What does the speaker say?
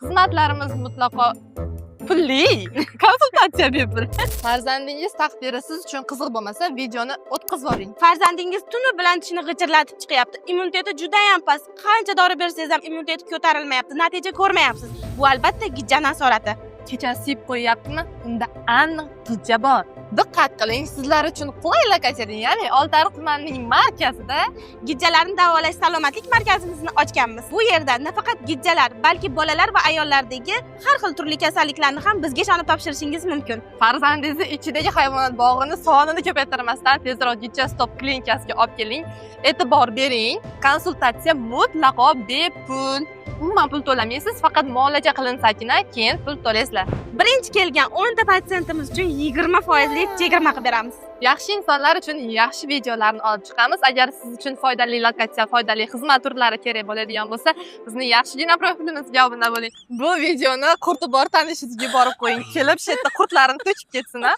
Xizmatlarimiz mutlaqo pulli, konsultatsiya bepul. Farzandingiz taqdiri siz uchun qiziq bo'lmasa, videoni o'tkazib yuboring. Farzandingiz tuni bilan tishini g'ichirlatib chiqyapti. Immuniteti judayam past. Qancha dori bersangiz ham immuniteti ko'tarilmayapti. Natija ko'rmayapsiz. Bu albatta gijjani asorati. Kechasi yeb qo'yyaptimi? Unda aniq gijja bor. Diqqat qiling, sizlar uchun qulay lokatsiyada, ya'ni Oltiariq tumanining markazida Gijjalarni davolash salomatlik markazimizni ochganmiz. Bu yerda nafaqat gijjalar, balki bolalar va ayollardagi har xil turli kasalliklarni ham bizga ishonib topshirishingiz mumkin. Farzandingizni ichidagi hayvonot bog'ini sonini ko'paytirmasdan tezroq Gijja Stop klinikasiga olib keling. E'tibor bering, konsultatsiya mutlaqo bepul. Umuman pul to'lamaysiz, faqat muolaja qilinsagina keyin pul to'laysizlar. Birinchi kelgan 10 ta patsientimiz uchun 20 foizlik chegirma qilib beramiz. Yaxshi insonlar uchun yaxshi videolarni olib chiqamiz. Agar siz uchun foydali lokatsiya, foydali xizmat turlari kerak bo'ladigan bo'lsa, bizni yaxshigina profilimizga obuna bo'ling. Bu videoni qurti bor tanishingizga borib qo'ying. Kelib shu yerda qurtlarini to'kib ketsin, a?